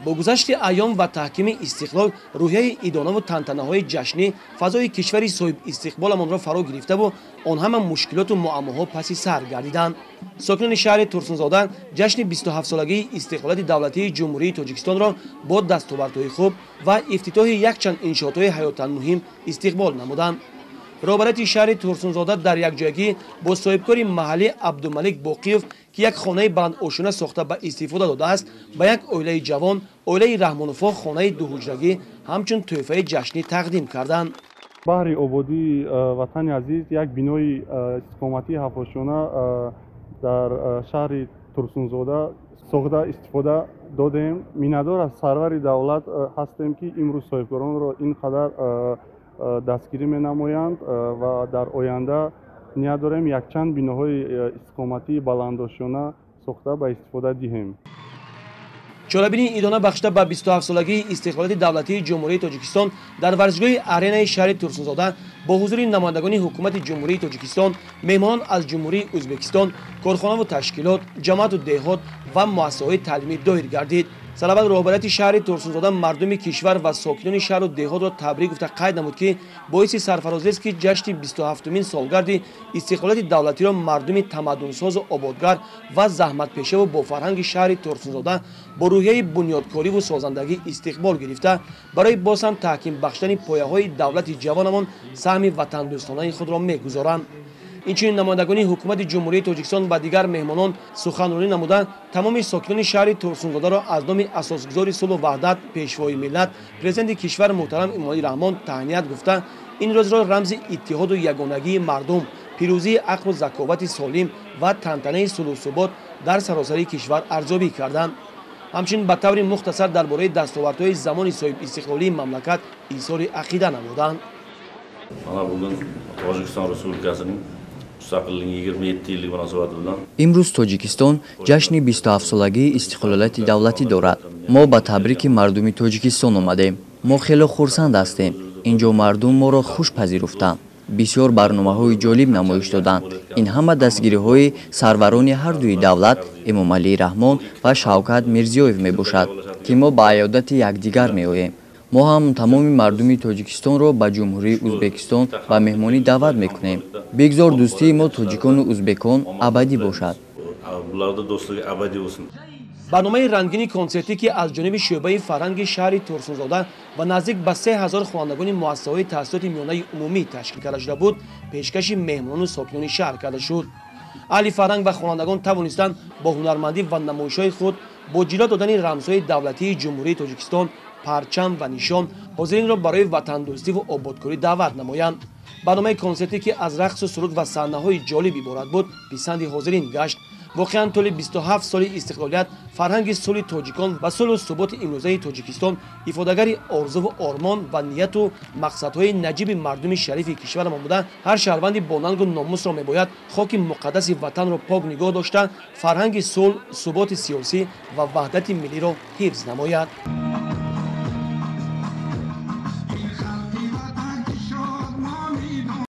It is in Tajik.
Бо гузашти айём ва таҳкими истиқлол, рӯҳияи идонаву тантанаҳои ҷашнӣ фазои кишвари соҳибистиқболамонро фаро гирифтаву он ҳама мушкилоту муаммоҳо паси сар гардиданд. Сокинони шаҳри Турсунзода ҷашни 27-солагии истиқлолияти давлатии Ҷумҳурии Тоҷикистонро бо дастовардҳои хуб ва ифтитоҳи якчанд иншоотҳои ҳаётан муҳим истиқбол намуданд. Роҳбарияти шаҳри Турсунзода дар якҷоягӣ бо соҳибкори маҳаллӣ Абдумалик Боқиев, ки як хонаи баландошёна сохта ба истифода додааст, ба як оилаи ҷавон, оилаи Раҳмоновҳо, хонаи дуҳуҷрагӣ ҳамчун тӯҳфаи ҷашнӣ тақдим карданд. Баҳри ободии ватани азиз як бинои истиқоматии ҳафтошёна дар шаҳри Турсунзода сохта истифода додем. Миннатдор аз сарвари давлат ҳастем, ки имрӯз соҳибкоронро ин қадар дастгирӣ менамоянд ва дар оянда ният дорем якчанд биноҳои истиқоматии баландошёна сохта ба истифода диҳем. Чорабинии идона бахшида ба 27-солагии истиқлолияти давлатии Ҷумҳурии Тоҷикистон дар варзишгоҳи аренаи шаҳри Турсунзода бо ҳузури намояндагони ҳукумати Ҷумҳурии Тоҷикистон, меҳмонон аз Ҷумҳурии Ӯзбекистон, корхонаву ташкилот, ҷамоату деҳот ва муассисаҳои таълимӣ доир гардид. Сараввал роҳбарияти шаҳри Турсунзода мардуми кишвар ва сокинони шаҳру деҳотро табрик гуфта қайд намуд, ки боиси сарфарозист, ки ҷашни 27-умин солгарди истиқлолияти давлатиро мардуми тамаддунсозу ободгар ва заҳматпешаву бофарҳанги шаҳри Турсунзода бо рӯҳияи бунёдкориву созандагӣ истиқбол гирифта, барои боз ҳам таҳким бахшидани пояҳои давлати ҷавонамон саҳми ватандӯстонаи худро мегузоранд. Инчунин намояндагони ҳукумати Ҷумҳурии Тоҷикистон ва дигар меҳмонон суханронӣ намуда, тамоми сокинони шаҳри Турсунзодаро аз номи асосгузори сулҳу ваҳдат, пешвои миллат, президенти кишвар муҳтарам Эмомалӣ Раҳмон таҳният гуфта, ин рӯзро рамзи иттиҳоду ягонагии мардум, пирӯзии ақлу заковати солим ва тантанаи сулҳу субот дар саросари кишвар арзёбӣ карданд. Ҳамчунин ба таври мухтасар дар бораи дастовардҳои замони соҳибистиқлолии мамлакат изҳори ақида намуданд. Mana bugun Tojikiston Respublikasining mustaqilligining 27 yillik munosabati bilan Имрӯз Тоҷикистон ҷашни 27-солагии истиқлолияти давлатӣ дорад. Мо ба табрики мардуми Тоҷикистон омадем. Мо хеле хурсанд ҳастем. Инҷо мардум моро хуш пазируфтанд, бисёр барномаҳои ҷолиб намоиш доданд. Ин ҳама дастгириҳои сарварони ҳардуи давлат, Эмомалӣ Раҳмон ва Шавкат Мирзиёев мебошад, ки мо ба аёдати якдигар меоем. Мо ҳам тамоми мардуми Тоҷикистонро ба Ҷумҳурии Ӯзбекистон ба меҳмонӣ даъват мекунем. Бигзор дӯстии мо, тоҷикону ӯзбекон, абадӣ бошад. Bularda do'stligi abadiy bo'lsin. Барномаи рангини консертӣ, ки аз ҷониби шӯъбаи фарҳанги шаҳри Турсунзода ва наздик ба 3000 хонандагони муассисаҳои таҳсилоти миёнаи умумӣ ташкил карда шуда буд, пешкаши меҳмонону сокинони шаҳр карда шуд. Аҳли фарҳанг ва хонандагон тавонистанд бо ҳунармандӣ ва намоишҳои худ, бо ҷило додани рамзҳои давлатии Ҷумҳурии Тоҷикистон, парчам ва нишон, ҳозиринро барои ватандӯстиву ободкорӣ даъват намоянд. Барномаи консертӣ, ки аз рақсу суруд ва саҳнаҳои ҷолиб иборат буд, писанди ҳозирин гашт. Воқеан, тӯли 27 соли истиқлолият фарҳанги сулҳи тоҷикон ва сулҳу суботи имрӯзаи Тоҷикистон ифодагари орзуву ормон ва нияту мақсадҳои наҷиби мардуми шарифи кишварамон буда, ҳар шаҳрванди бонангу номусро мебояд хоки муқаддаси ватанро пок нигоҳ дошта, фарҳанги сулҳ, суботи сиёсӣ ва ваҳдати миллиро ҳифз намояд.